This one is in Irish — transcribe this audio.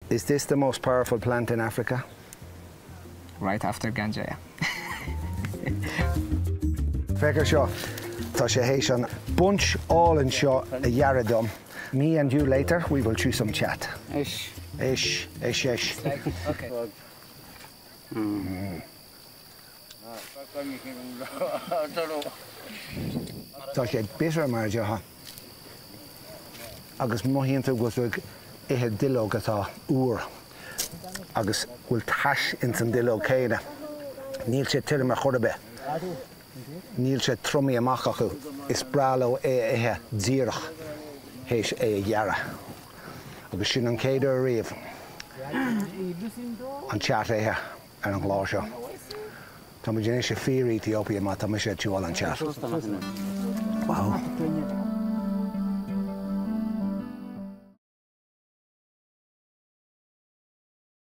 Is this the most powerful plant in Africa? Right after ganja, yeah. Féach ar seo, tá sé théis an bunch álainn seo a ghearradh dom. Me and you later, we will chew some chat. Ish. Ish, ish, ish. Okay. Tá sé bitter mar a déarfá agus mothaíonn tú go bhfuil tú ag ithe duilleog atá úr agus bhfuil tais ins an duilleog céanna. Níl sé tirim ar chor ar bith. Níl sé triomaithe amach acu. Is breá leo é a ithe díreach théis é a ghearradh. Agus sin an chéad uair riamh an chat a ithe ar an gclár seo. Tá muid anois i fíor Ethiopia má tá mise ag tiúáil an chat. Wow.